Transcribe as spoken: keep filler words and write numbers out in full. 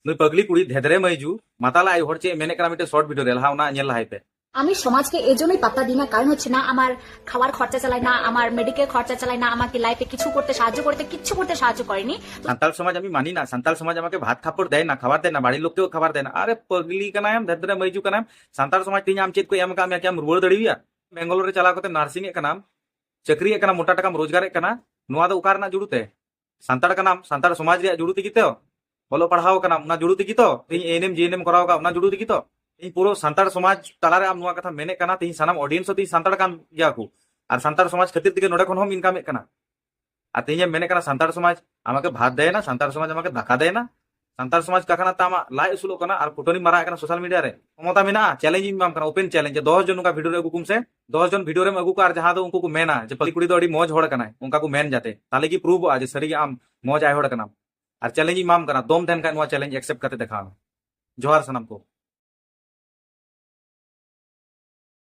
ᱱᱩᱭ ᱯᱟᱜᱽᱞᱤ ᱠᱩᱲᱤ ᱫᱷᱮᱫᱨᱮ ᱢᱟᱹᱭᱡᱩ ᱢᱟᱛᱟᱞᱟ ᱟᱭᱳ ᱦᱚᱲ ᱪᱮᱫ ᱮ ᱢᱮᱱᱮᱫ ᱠᱟᱱᱟ, ᱢᱤᱫᱴᱮᱱ ᱥᱚᱨᱴ ᱵᱷᱤᱰᱤᱭᱳ ᱨᱮ, ᱞᱟᱦᱟ ᱚᱱᱟ ᱧᱮᱞ ᱞᱟᱦᱟᱭ ᱯᱮ᱾ আমি সমাজকে এই জন্যই পাত্তা দিই না, কারণ হচ্ছে না আমার খাওয়ার খরচা চালাই, না আমার মেডিকেল খরচা চালাই, না আমাকে লাইফে কিছু করতে সাহায্য করতে কিচ্ছু করতে সাহায্য করেনি। ᱥᱟᱱᱛᱟᱲ ᱥᱚᱢᱟᱡᱽ ᱟᱢᱤ ᱢᱟᱱᱤ ᱱᱟ, ᱥᱟᱱᱛᱟᱲ ᱥᱚᱢᱟᱡᱽ ᱟᱢᱟᱠᱮ ᱵᱷᱟᱛ ᱠᱷᱟᱯᱚᱲ ᱫᱮᱭ ᱱᱟ, ᱠᱷᱟᱵᱟᱨ ᱫᱮᱭ ᱱᱟ, ᱵᱟᱲᱤ ᱞᱳᱠ ᱠᱮ ᱠᱷᱟᱵᱟᱨ ᱫᱮᱭ ᱱᱟ᱾ ᱟᱨᱮ ᱯᱟᱜᱽᱞᱤ ᱠᱟᱱᱟᱭᱟᱢ, ᱫᱷᱮᱫᱨᱮ ᱢᱟᱹᱭᱡᱩ ᱠᱟᱱᱟᱭᱟᱢ᱾ ᱥᱟᱱᱛᱟᱲ ᱥᱚᱢᱟᱡᱽ ᱛᱮᱦᱮᱧ ᱟᱢ ᱪᱮᱫ ᱠᱚ ᱮᱢ ᱟᱠᱟᱫ ᱢᱮᱭᱟ, ᱠᱤ ᱟᱢ ᱨᱩᱣᱟᱹᱲ ᱫᱟᱲᱮᱣᱟᱭᱟ? ᱵᱮᱝᱜᱟᱞᱳᱨ ᱨᱮ ᱪᱟᱞᱟᱣ ᱠᱟᱛᱮ ᱱᱟᱨᱥᱤᱝ ᱮᱫ ᱠᱟᱱᱟᱢ, ᱪᱟᱹᱠᱨᱤᱭᱮᱫ ᱠᱟᱱᱟᱢ, ᱢᱚᱴᱟ ᱴᱟᱠᱟᱢ ᱨᱳᱡᱽᱜᱟᱨᱮᱫ ᱠᱟᱱᱟ, ᱱᱚᱣᱟ ᱫᱚ ᱚᱠᱟ ᱨᱮᱱᱟᱜ ᱡᱩᱲᱩ ᱛᱮ? ᱥᱟᱱᱛᱟᱲ ᱠᱟᱱᱟᱢ, ᱥᱟᱱᱛᱟᱲ ᱥᱚᱢᱟᱡᱽ ᱨᱮᱭᱟᱜ ᱡᱩᱲᱩ ᱛᱮᱜᱮ ᱛᱚ᱾ ᱚᱞᱚᱜ ᱯᱟᱲᱦᱟᱣ ᱠᱟᱱᱟᱢ, ᱚᱱᱟ ᱡᱩᱲᱩ ᱛᱮᱜᱮ ᱛᱚ᱾ ᱛᱮᱦᱮᱧ ᱮ ᱮᱱ ᱮᱢ, ᱡᱤ ᱮᱱ ᱮᱢ ᱠᱚᱨᱟᱣ ᱠᱟᱜ, ᱚᱱᱟ ᱡᱩᱲᱩ ᱛᱮᱜᱮ ᱛᱚ᱾ ᱛᱮᱦᱮᱧ ᱯᱩᱨᱟᱹ ᱥᱟᱱᱛᱟᱲ ᱥᱚᱢᱟᱡᱽ ᱛᱟᱞᱟᱨᱮ ᱟᱢ ᱱᱚᱣᱟ ᱠᱟᱛᱷᱟ ᱢᱮᱱᱮᱫ ᱠᱟᱱᱟ, ᱛᱮᱦᱮᱧ ᱥᱟᱱᱟᱢ ᱚᱰᱤᱭᱮᱱᱥ ᱦᱚᱸ ᱛᱮᱦᱮᱧ ᱥᱟᱱᱛᱟᱲ ᱠᱟᱱ ᱜᱮᱭᱟ ᱠᱚ, ᱟᱨ ᱥᱟᱱᱛᱟᱲ ᱥᱚᱢᱟᱡᱽ ᱠᱷᱟᱹᱛᱤᱨ ᱛᱮᱜᱮ ᱱᱚᱰᱮ ᱠᱷᱚᱱ ᱦᱚᱸᱢ ᱤᱱᱠᱟᱢᱮᱫ ᱠᱟᱱᱟ᱾ ᱟᱨ ᱛᱮᱦᱮᱧ ᱮᱢ ᱢᱮᱱᱮᱫ ᱠᱟᱱᱟ ᱥᱟᱱᱛᱟᱲ ᱥᱚᱢᱟᱡᱽ ᱟᱢᱟᱠᱮ ᱵᱷᱟᱛ ᱫᱮᱭ ᱱᱟ, ᱥᱟᱱᱛᱟᱲ ᱥᱚᱢᱟᱡᱽ ᱟᱢᱟᱠᱮ ᱫᱟᱠᱟ ᱫᱮᱭ ᱱᱟ᱾ ᱥᱟᱱᱛᱟᱲ ᱥᱚᱢᱟᱡᱽ ᱠᱟ ᱠᱟᱱᱟ ᱛᱟᱢᱟ ᱞᱟᱡ ᱟᱹᱥᱩᱞᱚᱜ ᱠᱟᱱᱟ ᱟᱨ ᱯᱷᱳᱴᱳ ᱨᱤᱧ ᱢᱟᱨᱟᱜ ᱠᱟᱱᱟ ᱥᱳᱥᱟᱞ ᱢᱤᱰᱤᱭᱟ ᱨᱮ᱾ ᱠᱷᱚᱢᱚᱛᱟ ᱢᱮᱱᱟᱜᱼᱟ, ᱪᱮᱞᱮᱧᱡᱽ ᱤᱧ ᱮᱢᱟᱢ ᱠᱟᱱᱟ, ᱳᱯᱮᱱ ᱪᱮᱞᱮᱧᱡᱽ, ᱡᱮ ᱫᱚᱥ ᱡᱚᱱ ᱱᱚᱝᱠᱟ ᱵᱷᱤᱰᱤᱭᱳ ᱨᱮ ᱟᱹᱜᱩ ᱠᱚᱢ ᱥᱮ, ᱫᱚᱥ ᱡᱚᱱ ᱵᱷᱤᱰᱤᱭᱳ ᱨᱮᱢ ᱟᱹᱜᱩ ᱠᱚᱣᱟ ᱟᱨ ᱡᱟᱦᱟᱸ ᱫᱚ ᱩᱱᱠᱩ ᱠᱚ ᱢᱮᱱᱟ ᱡᱮ ᱯᱟᱹᱞᱤ ᱠᱩᱲᱤ ᱫᱚ ᱟᱹᱰᱤ ᱢᱚᱡᱽ ᱦᱚᱲ ᱠᱟᱱᱟᱭ, ᱚᱱᱠᱟ ᱠᱚ ᱢᱮᱱ ᱡᱟᱛᱮ, ᱛᱟᱦᱞᱮ ᱜᱮ ᱯᱨᱩᱵᱷᱚᱜᱼᱟ ᱡᱮ ᱥᱟᱹᱨᱤᱜᱮ ᱟᱢ ᱢᱚᱡᱽ ᱟᱭ ᱦᱚᱲ ᱠᱟᱱᱟᱢ᱾ ᱟᱨ ᱪᱮᱞᱮᱧᱡᱽ ᱤᱧ ᱮᱢᱟᱢ ᱠᱟᱱᱟ, ᱫᱚᱢ ᱛᱟᱦᱮᱱ ᱠᱷᱟᱱ ᱱᱚᱣᱟ ᱪᱮᱞᱮᱧᱡᱽ ᱮᱠᱥᱮᱯᱴ ᱠᱟᱛᱮ ᱫᱮᱠᱷᱟᱣ ᱢᱮ᱾ ᱡᱚᱦᱟᱨ ᱥᱟᱱᱟᱢ ᱠᱚ᱾